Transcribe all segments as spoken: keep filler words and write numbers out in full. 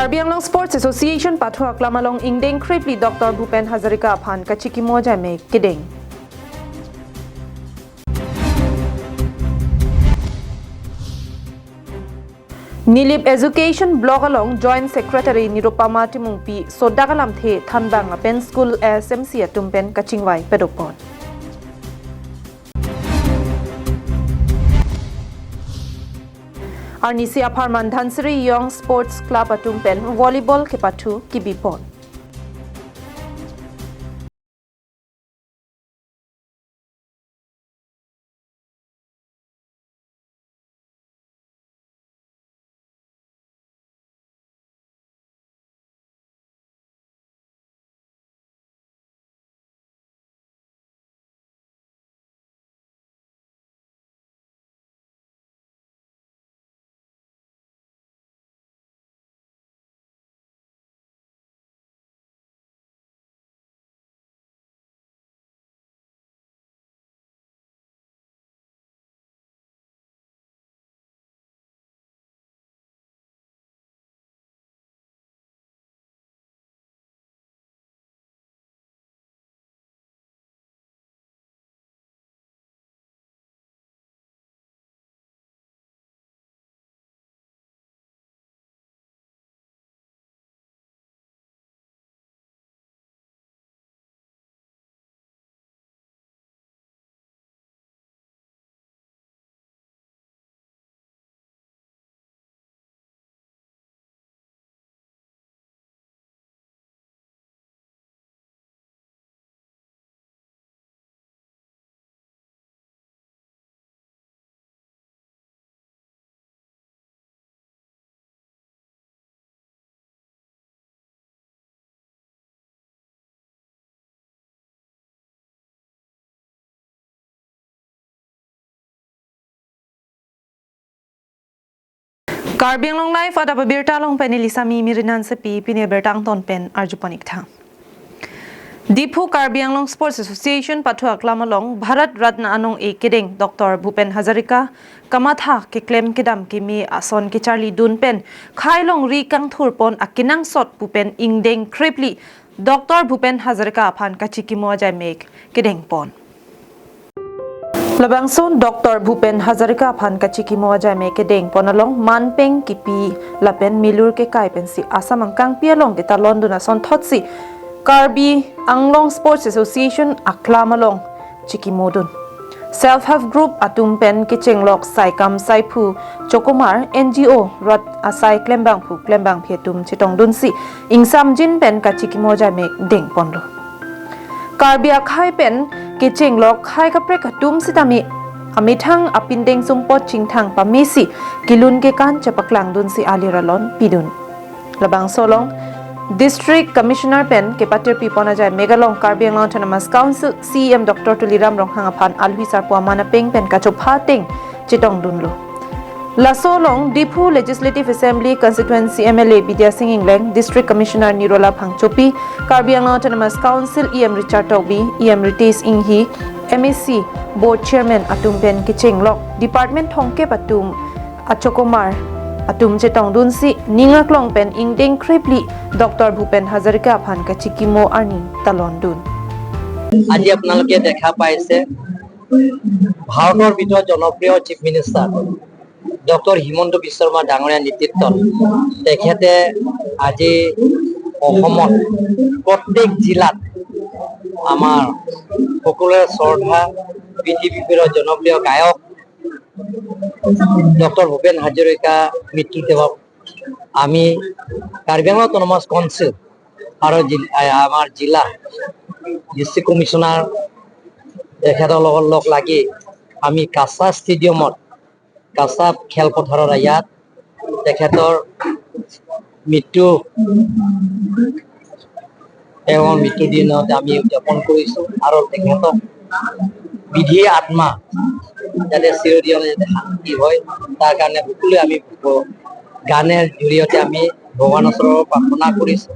Karbi Anglong Sports Association pathu aklam along ingdeng krepli Doctor Bhupen Hazarika aphan kachikimo ajaimek kedeng. Nilip Education Block along Joint Secretary Nirupama Timungpi sodak alamthe thanbang lapen school A S M C atum pen kachingvai padopon. Arnisi apharman Dhansiri Young Sports Club atum pen volleyball kepathu kibipon. Karbi Anglong Live adap abirta along pen neli Sami Mirinan Sepi, pini birta angton pen arjupon ik tha. Diphu Karbi Anglong Sports Association pathu aklam along Bharat Ratna anong-e kedeng Doctor Bhupen Hazarika kamatha keklem kedam keme ason kecharlidun pen khei longri kangthurpon akenangsot pu pen ingdeng krepli Doctor Bhupen Hazarika aphan kachikimo ajaimek kedengpon. Labangso Doctor Bhupen Hazarika aphan kachikimo ajaimek kedengpon along manpeng kipi lapen milur kekai pensi Assam angkangpi along ketalondun asonthotsi Karbi Anglong Sports Association aklam along chikimodun. Self Help Group atum pen kechenglok Saikam Saiphu Chokomar, N G O rat asai klembangphu klembangpi atum chetongdunsi ingsamjin pen kachikimo ajaimek dengponlo. Karbi akhei pen kechenglok khei kaprek atum sitame amethang apindeng sumpot chingthang pamesi kelun kekan chepaklangdunsi alir alon pidun. Labangso along District Commissioner pen kepatirpipon ajaimek along Karbi Anglong Autonomous Council C E M Doctor Tuliram Ronghang aphan alwi sarpo aman apeng pen kachopha ateng chetongdunlo. Laso along Diphu Legislative Assembly Constituency M L A Bidya Sing Engleng, District Commissioner Nirola Phangchopi, Karbi Anglong Autonomous Council E M Richard Tokbi, E M Ritesh Enghi, M A C Board Chairman atum pen kechenglok department thomkep atum achokomar atum chetongdunsi ning aklong pen ingdeng krepli Doctor Bhupen Hazarika aphan kachikimo arni talondun. আজি আপোনালোকে দেখা পাইছে ভাৰতৰ ভিতৰত জনপ্ৰিয় chief minister doctor Himanta বিশ্ব শৰ্মা ডাঙৰীয়া নেতৃত্বত তেখেতে আজি অসমত প্ৰত্যেক জিলাত আমাৰ সকলোৰে শ্ৰদ্ধা পৃথিৱীৰ ভিতৰত জনপ্ৰিয় গায়ক ডক্টৰ ভূপেন হাজৰিকা মৃত্যুত আমি কাৰ্বি আংলং অট'নমাছ কাউন্সিল আৰু জিল-, আ-, আমাৰ জিলা ডিষ্ট্ৰিক্ট কমিশ্যনাৰ তেখেতৰ লগত লগ লাগি আমি কাছা ষ্টেডিয়ামত, কাছা খেলপথাৰত ইয়াত তেখেতৰ মৃত্যু, তেওঁৰ মৃত্যু দিনত আমি উদযাপন কৰিছো আৰু তেখেতক বিধি আত্মা যাতে চিৰদিন যাতে শান্তি হয়, তাৰ কাৰণে সকলোৱে আমি গানৰ জৰিয়তে আমি ভগৱানৰ ওচৰত প্ৰাৰ্থনা কৰিছো।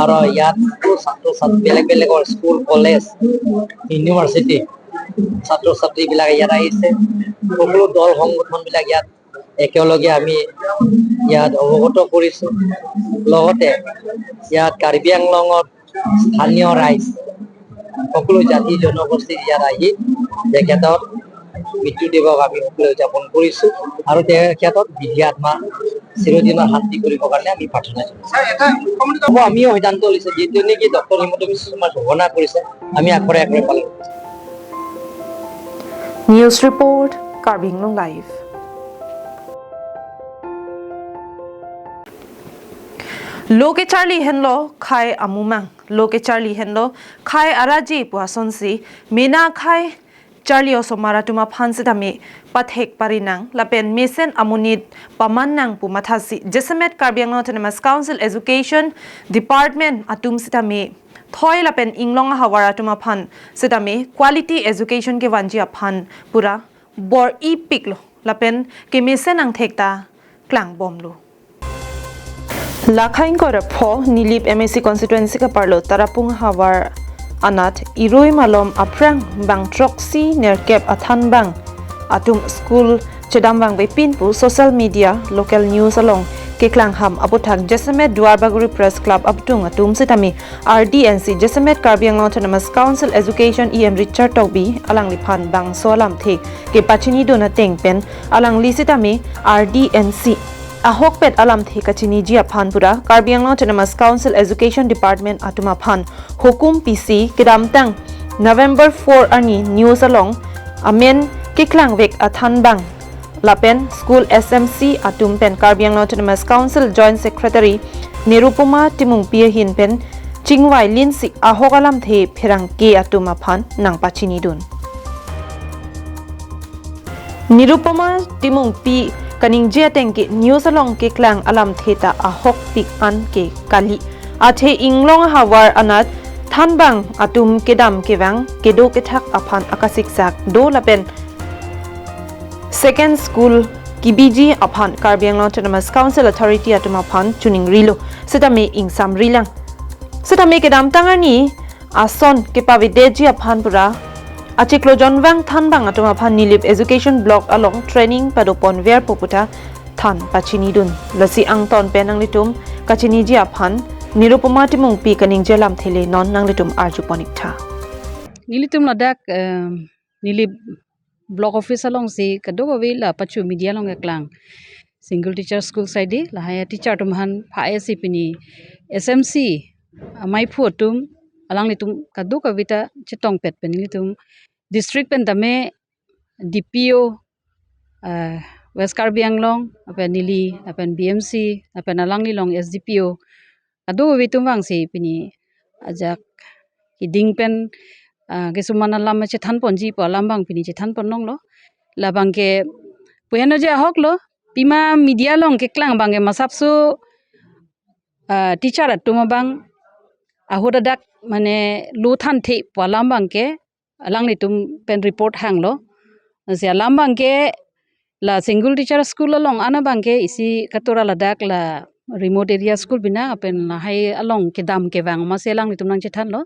আৰু ইয়াত ছাত্ৰ ছাত্ৰী, বেলেগ বেলেগৰ স্কুল, কলেজ, ইউনিভাৰ্চিটি ছাত্ৰ ছাত্ৰীবিলাক ইয়াত আহিছে, সকলো দল সংগঠনবিলাক ইয়াত একেলগে আমি ইয়াত অৱগত কৰিছো। লগতে ইয়াত কাৰ্বি আংলঙত স্থানীয় ৰাইজ, সকলো জাতি জনগোষ্ঠী ইয়াত আহি তেখেতৰ মৃত্যু দিৱস আমি সকলোৱে উদযাপন কৰিছো আৰু তেখেতৰ বিধি আত্মা চিৰদিনৰ শান্তি কৰিবৰ কাৰণে আমি প্ৰাৰ্থনা জনাইছো। ছাৰ, এটা হ'ব, আমিও সিদ্ধান্ত লৈছো, যিটো নেকি ডক্টৰ হিমন্ত বিশ্ব শৰ্মাই ঘোষণা কৰিছে, আমি আখৰে আখৰে পালন কৰিছো। News report, Karbi Anglong Live. Lo kecharli henlo khei amumang, lo kecharli henlo khei araje pu asonsi mena khei charli osomar atum aphan sitame pathek parinang lapen mesen amonit pamannang pu mathasi jasemet Karbi Anglong Autonomous Council Education Department atum sitame thoi lapen inglong ahavar atum aphan sitame quality education kevanji aphan pura bor-ipiklo lapen kemesen angthek ta klangbomlo. Lakhai ingkoi ra pho Nilip M A C constituency kaparlo Tarapung havar anat irui malom aphrang bang throksi nerkep athanbang atum school chedam vangvepin pu social media, local news along keklang ham aputhak jasemet Duarbagori Press Club abdung atum sitame R D N C jasemet Karbi Anglong Autonomous Council Education E M Richard Tokbi alangliphan bangso alamthe kepachinidun ateng pen alangli sitame R D N C ahokpet alamthe kachiniji aphan pura Karbi Anglong Autonomous Council Education Department atum aphan hukum pisi kedamtang November four arni news along amen keklangvek athanbang lapen school S M C atum pen Karbi Anglong Autonomous Council Joint Secretary Nirupama Timungpi ahin pen chingvai linsi ahok alamthe pherangke atum aphan nangpachinidun. Nirupama Timungpi kaningje ateng ke news along keklang alamthe ta ahokpik an ke kali. Athe inglong ahavar anat thanbang atum kedam kevang kedo kethak aphan akasiksak do lapen second school kebiji aphan Karbi Anglong Autonomous Council Authority atum aphan chuningrilo sitame ingsamrilang. Sitame kedamtang arni ason kepavedetji aphan pura achiklo jonvang thanbang atum aphan Nilip Education Block along training padoponver pu puta than pachinidun. Lasi angton pen nanglitum kachiniji aphan Nirupama Timungpi kaningje alamthe le non nanglitum arjupon-iktha. Nelitum ladak, em, Nilip Block Office alongsi kadokave la pachu media along keklang single teacher school side lahai teacher atum aphan pha-esi pini S M C amaiphu atum alanglitum kadokave ta chetongpet pen nelitum district pen tame D P O, eh, West Karbi Anglong, lapen neli, lapen B M C, lapen alanglilong S D P O kadokave atum vangsi pini ajak keding pen, ah, kesuman alam chethanponji pu alam abang pini chethanpon longlo. Labang ke pu henlo je ahoklo, pima media along keklang abang ke masapso, ah, teacher atum abang ahut adak mane lo thanthe pu alam abang ke alanglitum pen report hanglo. Lasi alam abang ke la single teacher school along an abang ke isi katura ladak la remote area school bina lapen lahai along kedam kevang amatsi alanglitum nangchethanlo.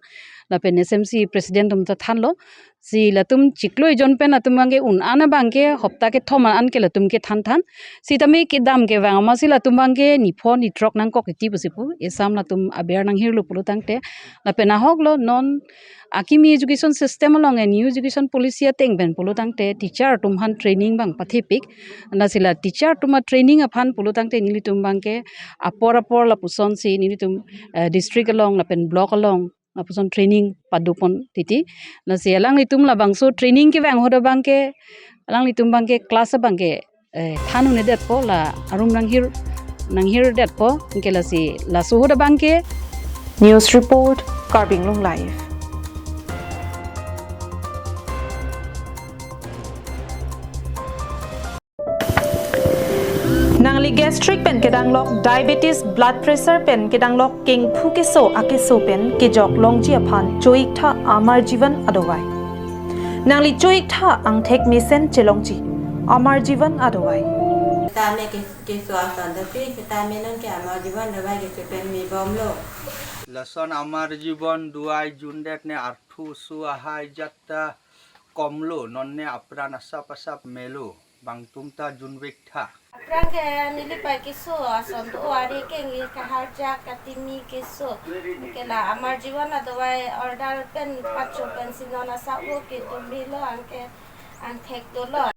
Lapen S M C president atum ta thanlo. Si latum chiklo ejon pen latum abang ke un an abang ke hopta kethom an ke latum ke thanthan. Sitame kedam kevang amatsi latum abang ke nipho nithrok nangkok titi pusi pu. Esam latum aber nanghirlo pulo tangte. Lapen ahoklo non akimi education system along a new education policy ateng pen pulo tangte teacher atum aphan training abang pathepik. Lasi la teacher atum a training aphan pulo tangte nelitum abang ke apor apor lapusonsi nelitum, eh, district along lapen block along lapuson training padopon titi. Lasi alanglitum labangso training kevang ahut abang ke alanglitum abang ke class abang ke, eh, than un-edetpo la arum nanghir, nanghirdetpo, anke lasi laso ahut abang ke. News report, Karbi Anglong Live. Nangli gastric pen kedanglok, diabetes, blood pressure pen kedanglok, kengphu keso akeso pen kejok longji aphan cho-iktha Amar Jeevan adovai. Nangli cho-iktha angthek mesen chelongji Amar Jeevan adovai. Tame ke, keso ason dopi, tame nonke Amar Jeevan adovai kechepen mibomlo. Lason Amar Jeevan adovai jundet ne arthu su ahai jatta komlo, nonne apran asap asap melo, bangtum ta junvektha. Rang ke neli pai keso ason do, ari kengli kaharjak katimi keso. Ke la amar jiwan adawai order pen pacho pensi non asakbo ketum rilo, anke angthek dolo.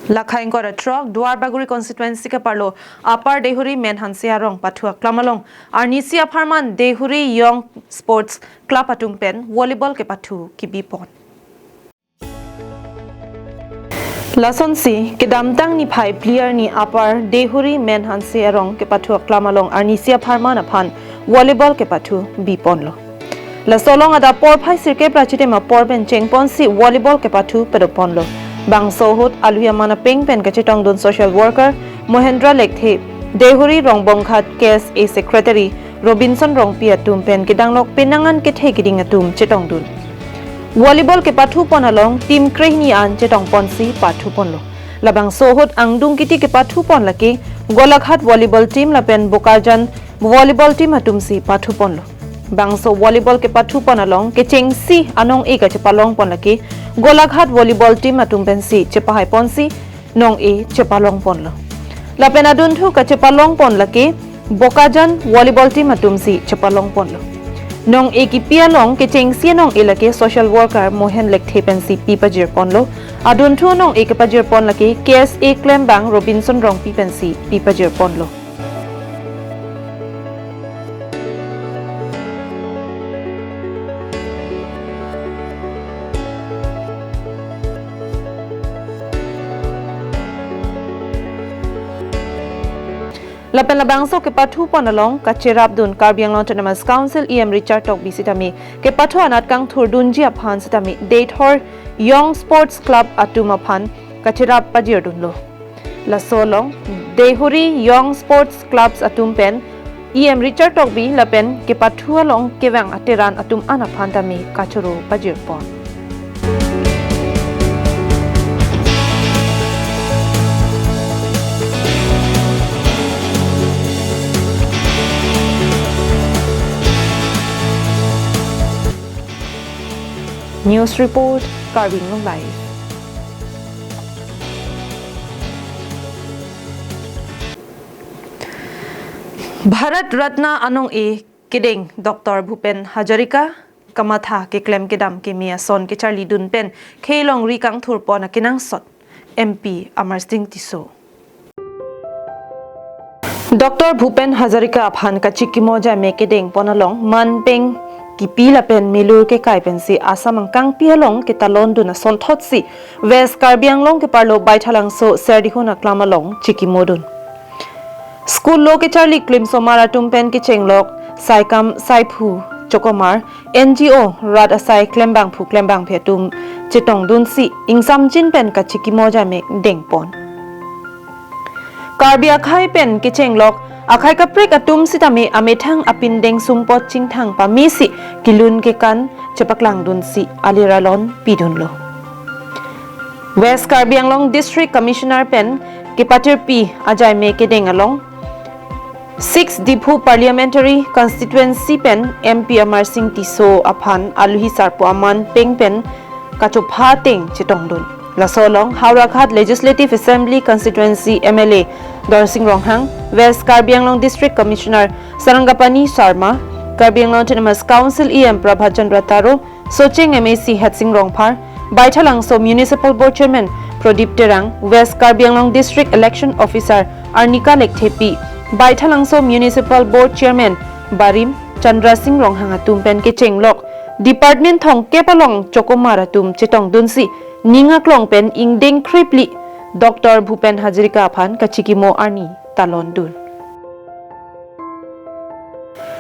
Lakhai ingkoi ra throk Duar Bagori constituency keparlo Upper Deihori Men Hanse Arong pathu aklam along arnisi apharman Deihori Young Sports Club atum pen volleyball kepathu kibipon. Lasonsi kedamtang niphai phli arni Upper Deihori Men Hanse Arong kepathu aklam along arnisi apharman aphan volleyball kepathu biponlo. Laso along adap porphai sirkep ra chitim apor pen chengponsi volleyball kepathu padoponlo. Bangso ahut aluhi aman apeng pen kachetongdun social worker Mohendra Lekthe, Deihori Rongbonghat K S A Secretary Robinson Rongpi atum pen kedanglok penang an kethe keding atum chetongdun. Volleyball kepathupon along team krehini an chetongponsi pathuponlo. Labangso ahut angdung kiti kepathupon lake Golaghat volleyball team lapen Bokajan volleyball team atumsi pathuponlo. Bangso volleyball kepathupon along kechengsi anong-e kachepalongpon lake Golaghat volleyball team atum pensi chepahaipon si nong-e chepalongponlo. Lapen adunthu kachepalongpon lake Bokajan volleyball team atumsi chepalongponlo. Nong-e kipi along kechengsi anong-e lake social worker Mohen Lekthe pensi pi pajirponlo. Adunthu nong-e kepajirpon lake K S A klembang Robinson Rongpi pensi pi pajirponlo. Lapen labangso kepathupon along kacherapdun Karbi Anglong Autonomous Council E M Richard Tokbi sitame kepathu anat kangthurdunji aphan sitame Deithor Young Sports Club atum aphan kacherap pajirdunlo. Laso along Deihori Young Sports Clubs atum pen E M Richard Tokbi lapen kepathu along kevang ateran atum an aphan tame kachoro pajirpon. News report, Karbi Anglong Live. Bharat Ratna anong-e kedeng Doctor Bhupen Hazarika kamatha keklem kedam keme ason kecharlidun pen khei longri kangthurpon akenangsot M P Amarsing Tisso. Doctor Bhupen Hazarika aphan kachikimo jaime kedengpon along manpeng kipi lapen melur kekai pensi Assam angkangpi along ketalondun asonthotsi West Karbi Anglong keparlo Baithalangso Serdihun aklam along chikimodun. School lo kecharli klimsomar atum pen kechenglok Saikam Saiphu Chokomar, N G O rat asai klembangphu klembangphi atum chetongdunsi ingsamjin pen kachikimo jaime dengpon. Karbi akhai pen kechenglok akhai kaprek atum sitame amethang apindeng sumpot chingthang pamesi kelun kekan chepaklangdunsi aliralon pidunlo. West Karbi Anglong District Commissioner pen kepatirpi ajaime kedeng along six Diphu Parliamentary Constituency pen M P Amarsing Tisso aphan aluhi sarpo aman peng pen kachopha ateng chetongdun. Laso along Howraghat Legislative Assembly Constituency M L A Darsing Ronghang, West Karbi Anglong District Commissioner Sarangapani Sharma, Karbi Anglong Autonomous Council E M Prabhat Chandra Taro, Socheng M A C Hetsing Rongphar, Baithalangso Municipal Board Chairman Pradip Terang, West Karbi Anglong District Election Officer Arnika Lekthepi, Baithalangso Municipal Board Chairman Barim Chandra Singh Ronghang atum pen kechenglok department thomkep along chokomar atum chetongdunsi ning aklong pen ingdeng krephli Doctor Bhupen Hazarika aphan kachikimo arni talondun.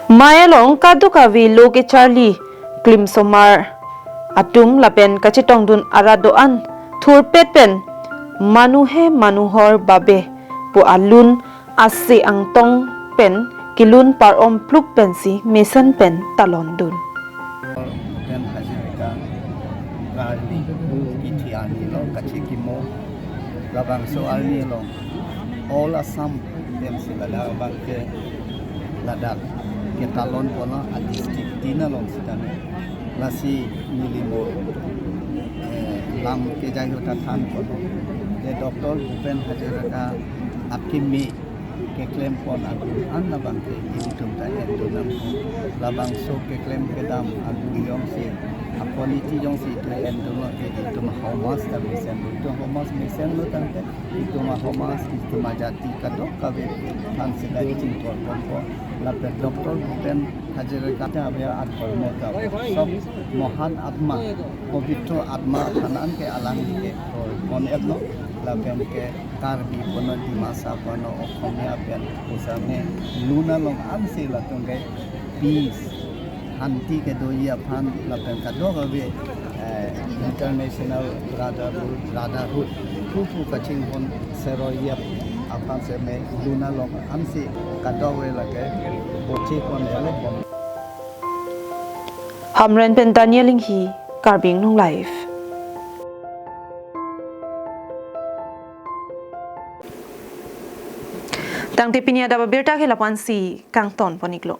Mei along kadokave lo kecharli klimsomar atum lapen kachetongdun arat do-an thurpet pen Manu Hai Manu Hor Baabe pu alun ase angtong pen kelun par-om pluk pensi mesen pen talondun. Bhupen Hazarika karli kithi arni lo kachikimo labangso arni along All Assam pensi ladak abang ke ladak ketalon pon a district tin along sitame lasi neli mo, eh, Lam kejai ahut ta thanpo. Te Doctor Bhupen Hazarika akimi keklem pon agung an labang ke ilitum ta endunang. Labangso keklem kedam agung jongsi, a-quality jongsi itum endunlo ke itum a-homaj ta mesenlo. Itum a-homaj mesenlo tangte itum a-homaj, itum ajati kadokave aphan si dak chingthor ponpo. Lapen Doctor Bhupen Hazarika ta ave adhormo ta sok mohan atma, pobitro atma aphan anke alangli ke thor pon-etlo. Lapen ke Karbi punon, Dimasa punon, Okhomia pen pusame lun along ansi latum ke peace, shanti kedoji aphan lapen kadokave, eh, international brotherhood, brotherhood pupu kachinghon seroji aphan seme lun along ansi kadokave lake boche pon-etlo. Hamren pen Daniel Inghi, Karbi Anglong Live. Tangte pini adap abirta ke lapu-ansi kangton pon-iklo.